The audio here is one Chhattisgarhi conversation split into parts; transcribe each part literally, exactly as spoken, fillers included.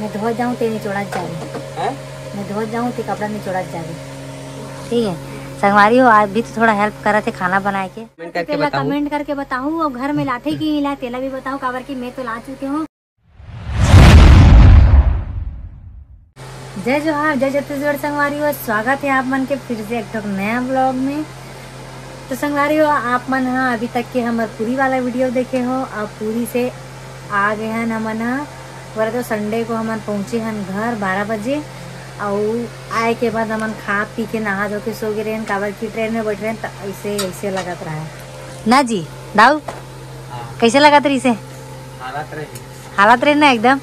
मैं धोवत जाऊँ, ते निचोड़त जाबे। हैं? मैं धोवत जाऊँ, ते कपड़ा निचोड़त जाबे। ठीक है संगवारी हो, आप भी तो थोड़ा हेल्प करत हे खाना बनाए के। कमेंट करके तेला बताओ। कमेंट करके बताओ, और घर में लाथे कि नहीं ला, तेला भी बताओ, काबर कि मैं तो ला चुके हूँ। जय जोहार, जय छत्तीसगढ़ संगवारी हो, स्वागत है आप मन के फिर से एक ठो नया ब्लॉग में। तो संगवारी हो, आप मन हा अभी तक के हमर पूरी वाला वीडियो देखे हो, अब पूरी से आ गए हैं हमन हा। बोला तो संडे को हमन पहुँचे हन घर बारह बजे, और आए के बाद हमन खा पी के नहा धो के सो गए रहन, काबर की ट्रेन में बैठ रहन त ऐसे ऐसे लगत रहा है ना जी। दाऊ, हाँ। कैसे लगत रही से? हालत रही। हालत रही ना एकदम।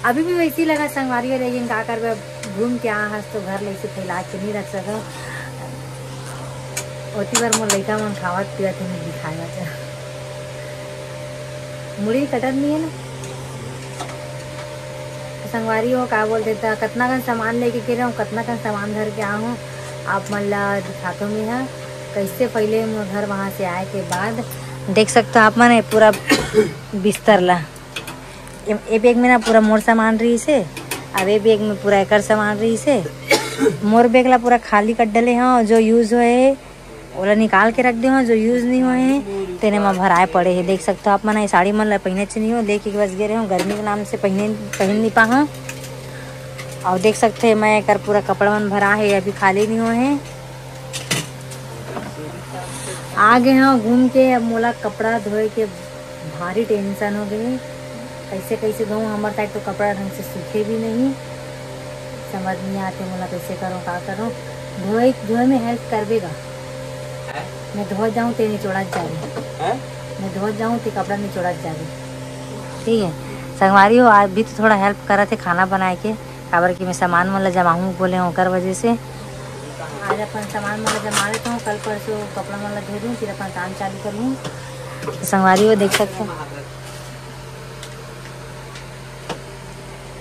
अभी भी वैसे ही लगा संगवारी हो, लेकिन का करबे, अब घूम के आ हस तो घर ले से फैला के नहीं रख सका। ओती बार मोर लइका मन खावत पियत हे, नहीं दिखाया जा। मुड़ी कटत नहीं है ना। तो संगवारी हो, का बोलते त कतना कन सामान लेके गे रहूँ, कतना कन सामान धर के आहूँ, आप मन ला दिखातो मैं हा कैसे पहले मोर घर वहाँ से आए के बाद। देख सकते हो आप मन, ये पूरा बिस्तर ला, ए, ए बैग में ना पूरा मोर सामान रही से, अब ए बैग में पूरा एकर सामान रही से। मोर बैग ला पूरा खाली कर डले हो, जो यूज होए हे ओला निकाल के रख दे हो, जो यूज नहीं होए हे तेने में भराए पड़े हे। देख सकते हो आप मन, ये साड़ी मन ला पहने च नहीं हो, लेके बस गे रहे हो, गर्मी के नाम से पहने, पहन नहीं पा हो। और देख सकते हैं मैं एकर पूरा कपड़ा मन भरा है, अभी खाली नहीं हुए हैं। आ गए हो घूम के, अब मोला कपड़ा धोए के भारी टेंशन हो गई। कैसे कैसे धोऊँ, हमारे साइड तो कपड़ा ढंग से सूखे भी नहीं, समझ नहीं आते मोला कैसे करो, का करो। धोए धोए में हेल्प करबे गा। मैं धोवत जाऊँ, ते निचोड़त जाबे। मैं धोवत जाऊँ, ते कपड़ा निचोड़त जाबे। ठीक है संगवारी हो, आप भी तो थोड़ा हेल्प करत हे खाना बनाए के, काबर कि मैं सामान मन ला जमाहूँ बोले हूँ, ओकर वजह से। आज अपन सामान मन ला जमा लेता हूँ, कल परसों कपड़ा मन ला धो दूँ, फिर अपन काम चालू करूँ। तो संगवारी हो, देख सकते हो,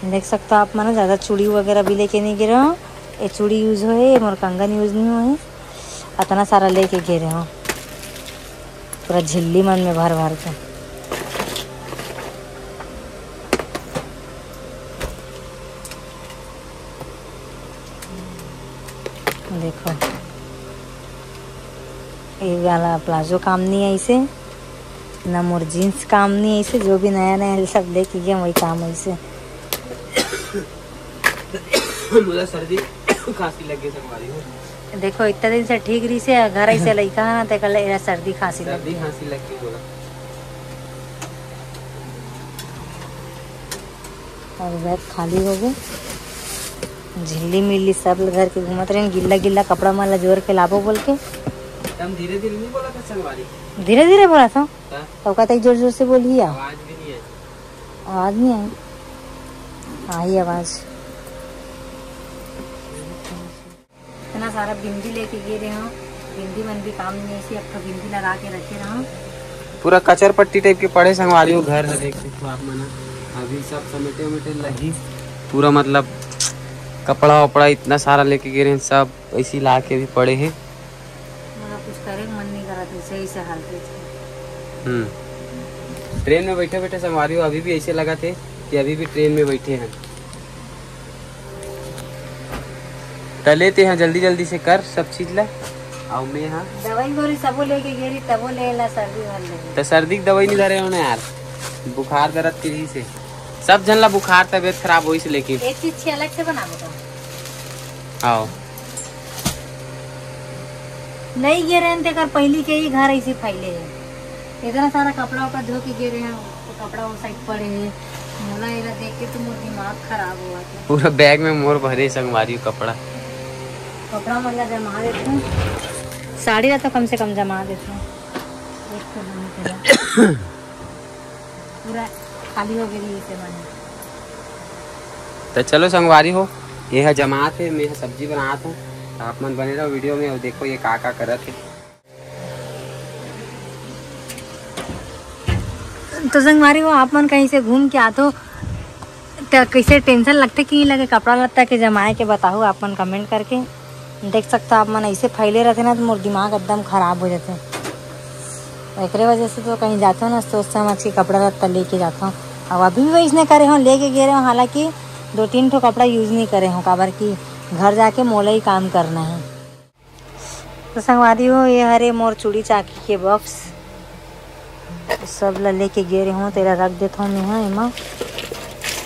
देख सकते हो आप मन, ज़्यादा चूड़ी वगैरह भी लेके नहीं गे रहे हो। ये चूड़ी यूज हो है, मोर कंगन यूज नहीं हो है। इतना सारा लेके गे रहे हो, पूरा झिल्ली मन में भर भर के। देखो, ये वाला प्लाजो काम नहीं है इसे, ना मोर जींस काम नहीं है इसे, जो भी नया नया सब लेके गए वही काम है इसे। मुझे सर्दी खांसी लग गई संगवारी हो। देखो, इतना दिन से ठीक रही से, घर ऐसे लइका है ना, ते कल एला सर्दी खांसी लग सर्दी गई। खांसी लग गई बोला। और बैग खाली हो गए। झिल्ली मिल्ली सब घर के घूमत रहे, गिल्ला गिल्ला कपड़ा मन ला जोर के लाबो बोल के। एकदम धीरे धीरे नहीं बोला था संगवारी। धीरे धीरे बोला था। हाँ। तो कहते जोर जोर से बोलिए। आवाज भी नहीं आई। आवाज नहीं आई। आई आवाज। इतना सारा बिंदी लेके गे रहे हो, बिंदी मन भी काम नहीं, ऐसे एक ठो बिंदी लगा के रखे रहो। पूरा कचर पट्टी टाइप के पड़े संगवारी हो घर ला, देख सकते हो आप मन। अभी सब समेटे उमेटे लगी, पूरा मतलब कपड़ा वपड़ा इतना सारा लेके गे रहे हैं, सब ऐसी ला के भी पड़े हैं। मोला कुछ करे के मन नहीं करत है, सही से हालत है। हम्म। ट्रेन में बैठे बैठे संगवारी हो, अभी भी ऐसे लगा थे कि अभी भी ट्रेन में बैठे हैं। तले ते यहाँ जल्दी जल्दी से कर सब चीज ला। आओ मैं यहाँ दवाई गोली सबो लेके गेली, तबो ले ला सर्दी भर ले। तो सर्दी की दवाई नहीं धरे हो ना यार, बुखार दर्द के ही से सब झन ला बुखार, तबीयत खराब होइस लेकिन। एक चीज छे अलग से बनाबो का? आओ। नहीं गे रहन तेकर पहली के ही घर ऐसे फैले है। इतना सारा कपड़ा उपड़ा धो के गे रहे हैं, वो कपड़ा वो साइड पड़े हैं। मोला एला देख के तो मोर दिमाग खराब हुआ था। पूरा बैग में मोर भरे संगवारी कपड़ा। कपड़ा मन ला जमा देते हैं, साड़ी ला तो कम से कम जमा देते हैं। एक तो नहीं पूरा खाली हो गई इसे मन। तो चलो संगवारी हो, ये है जमात है, मैं सब्जी बनात हूँ। आप मन बने रहो वीडियो में और देखो ये का का करत है। तो संगवारी हो, आप मन कहीं से घूम के आतो तो कैसे टेंशन लगते कि नहीं लगे कपड़ा लत्ता के जमाए के, बताओ आप मन कमेंट करके। देख सकता आप मन ऐसे फैले रहते ना तो मोर दिमाग एकदम खराब हो जाते। एकरे वजह से तो कहीं जाते हो ना सोच समझ के कपड़ा लत्ता लेके जाते हो। अब अभी भी वैसने करे हो, लेके गे रहे हो, हालांकि दो तीन ठो कपड़ा use नहीं करे हों, काबर कि घर जाके मोला ही काम करना है। तो संगवारी हो, ये हरे मोर चूड़ी चाकी के बॉक्स। सब ला लेके गे रहे हों, तेला रख देत हों मैं हा एमा।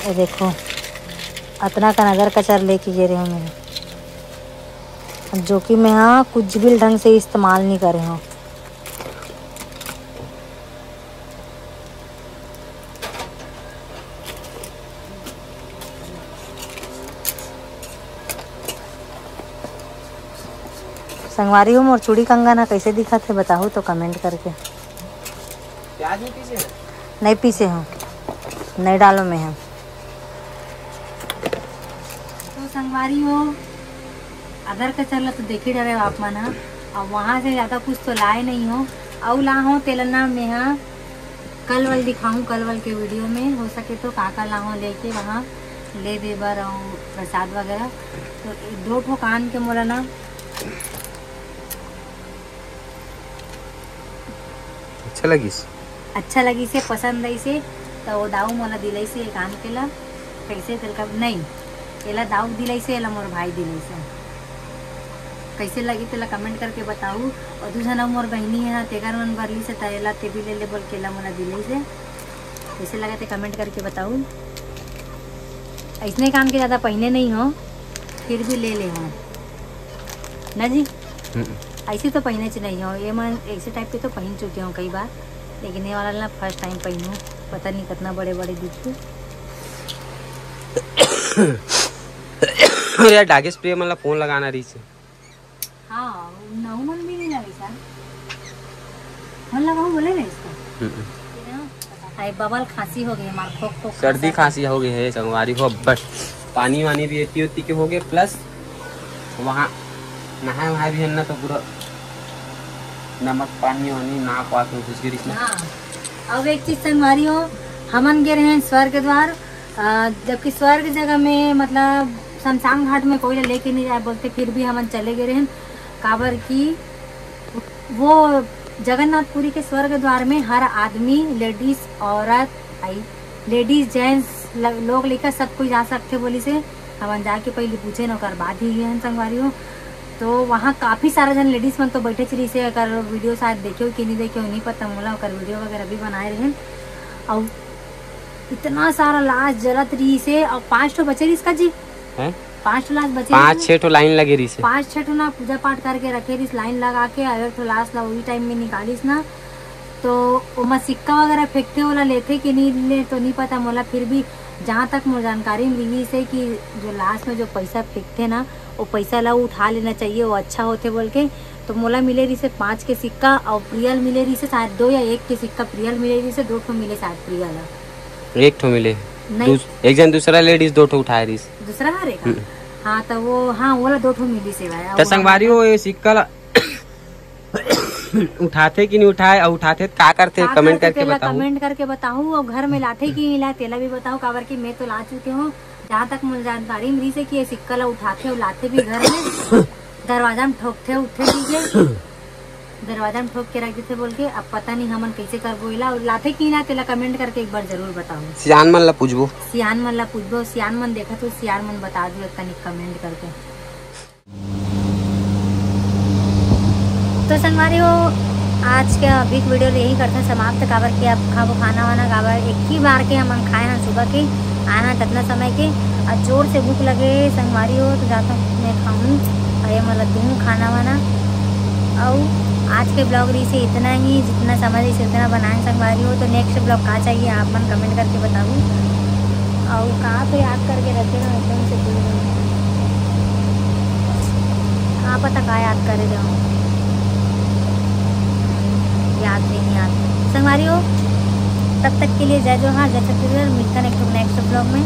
ये देखो, अतना कन अदर कचर लेके गे रहे हों मैं, जो कि मैं हा कुछ भी ढंग से इस्तेमाल नहीं करे हों। संगवारी हो, मोर चूड़ी कंगन ह कइसे दिखत हे, बताहू तो comment करके। प्याज नहीं पीसे हो? नहीं पीसे हो, नहीं डालो में हम। तो संगवारी हो, अदर कचर ला तो देखे डरे आप मन ह। अब वहाँ से ज़्यादा कुछ तो लाए नहीं हो, अउ ला हो तेला ना मैं ह कल वल दिखाहूँ, कल वल के वीडियो में हो सके तो का का ला हो लेके वहाँ ले दे बर अउ प्रसाद वगैरह। तो दो ठो कान के मोला ना अच्छा लगिस। अच्छा लगिस हे, पसंद आइस हे, त वो दाऊ मोला दिलाइस हे एक आन के ला। कइसे तेल का नहीं, एला दाऊ दिलाइस हे, एला मोर भाई दिलाइस हे। कइसे लगी तेला comment करके बताऊ। अउ दू झन अउ मोर बहिनी हे ना, तेकर मन बर लिस हे, त एला ते भी ले ले बोल के एला मोला दिलाइस हे। कइसे लगा ते comment करके बताऊ। अइसने काम के ज़्यादा पहिने नहीं हो, फिर भी ले ले हो ना जी। हम्म। ऐसे तो पहिने च नहीं हो, ये मन ऐसे टाइप के तो पहिन चुके हो कई बार, लेकिन ये वाला ना first time पहिनू। पता नहीं कितना बड़े बड़े दिखते। अरे यार, डागे स्प्रे मन ला फोन लगाना रही से। हाँ, नौ मन भी नहीं लगे सर। मन लगाऊं बोले ना इसको। हम्म। अरे बबल खांसी हो गई हमार, खोक खोक सर्दी खांसी। खांसी हो गई है संगवारी हो। बस पानी वानी भी एती ओती के हो गए, प्लस वहाँ नहाए वहाए भी है ना, तो पूरा नमक पानी वानी नाक वाक में घुस गई इसमें। हाँ, अब एक चीज संगवारी हो, हमन गे रहे हैं स्वर्ग द्वार, अ, जबकि स्वर्ग जगह में मतलब शमशान घाट में कोई ला लेके नहीं जाए बोलते, फिर भी हमन चले गए रहे हैं, काबर कि वो जगन्नाथपुरी के स्वर्ग द्वार में हर आदमी, लेडीज, औरत, आई, लेडीज, जेंट्स, ल-, लोग लेकर सब कोई जा सकते बोली से। हमन जाके पहले पूछे न, ओकर बाद ही गए हन संगवारी हो। तो वहाँ काफ़ी सारा जन लेडीज मन तो बैठे च रही से, अगर वीडियो शायद देखे हो कि नहीं देखे हो, नहीं पता मोला, ओकर वीडियो वगैरह भी बनाए रहे। और इतना सारा लाश जलत रही से, और पाँच ठो बचे रही इसका जी। हैं? पाँच ठो लाश बचे पाँच रही। छः ठो लाइन लगे रही से। पाँच छः ठो ना पूजा पाठ करके रखे रहिस लाइन लगा के, और एक ठो लाश ला वही टाइम में निकालिस ना, तो ओमा सिक्का वगैरह फेंकथे, ओला लेथे कि नहीं ले तो नहीं पता मोला, फिर भी जहाँ तक मोर जानकारी में रही से कि जो लाश में जो पैसा फेंकथे ना, वो पैसा ला उठा लेना चाहिए, वो अच्छा होथे बोल के। तो मोला मिले रही से पाँच के सिक्का और प्रियल मिले रही से शायद दो या एक के सिक्का प्रियल मिले रही से, दो ठो मिले शायद प्रियल ला। एक ठो मिले। नहीं। दूस-, एक जन दूसरा लेडीज दो ठो उठाए रही से। दूसरा हरे का? हम्म। हाँ, तो वो, हाँ, वो ला दो ठो मिली से भाई। तो संगवारी हो, ये सिक्का ला उठाथे कि नहीं उठाए, और उठाथे त का करथे, का comment करके बताओ। Comment करके बताओ, और घर में लाथे कि नहीं लाए, तेला भी बताओ, काबर कि मैं तो ला चुके हूँ। जहाँ तक मोर जानकारी में रहिसे कि ये सिक्का ला उठाथे और लाथे भी घर में, दरवाजा में ठोकथे उठथे, ठीक है, दरवाजा में ठोक के रख देथे बोल के। अब पता नहीं हमन कैसे करबो एला, और लाथे कि ना, तेला comment करके एक बार जरूर बताओ। सियान मन ला पूछबो। सियान मन ला पूछबो, सियान मन देखा तो सियान मन बता दो एक तनिक comment करके। तो संगवारी हो, आज के अभी वीडियो यही करते हैं समाप्त, काबर के अब खाबो खाना वाना, काबर एक ही बार के हमन खाए हैं सुबह के, आए हैं इतना समय के, और जोर से भूख लगे संगवारी हो, तो जाता हूँ मैं खाऊँ, और ये मतलब दूँ खाना वाना। और आज के ब्लॉग रही से इतना ही, जितना समय रही से उतना बनाए संगवारी हो। तो नेक्स्ट ब्लॉग का चाहिए आप मन comment करके बताओ, और कहाँ तो याद करके रखे ना एकदम से भूल गई। का पता का याद करे रहो, याद नहीं, याद नहीं। संगवारी हो, तब तक के लिए जय जोहार, जय छत्तीसगढ़। मिलता है नेक्स्ट, नेक्स्ट ब्लॉग में।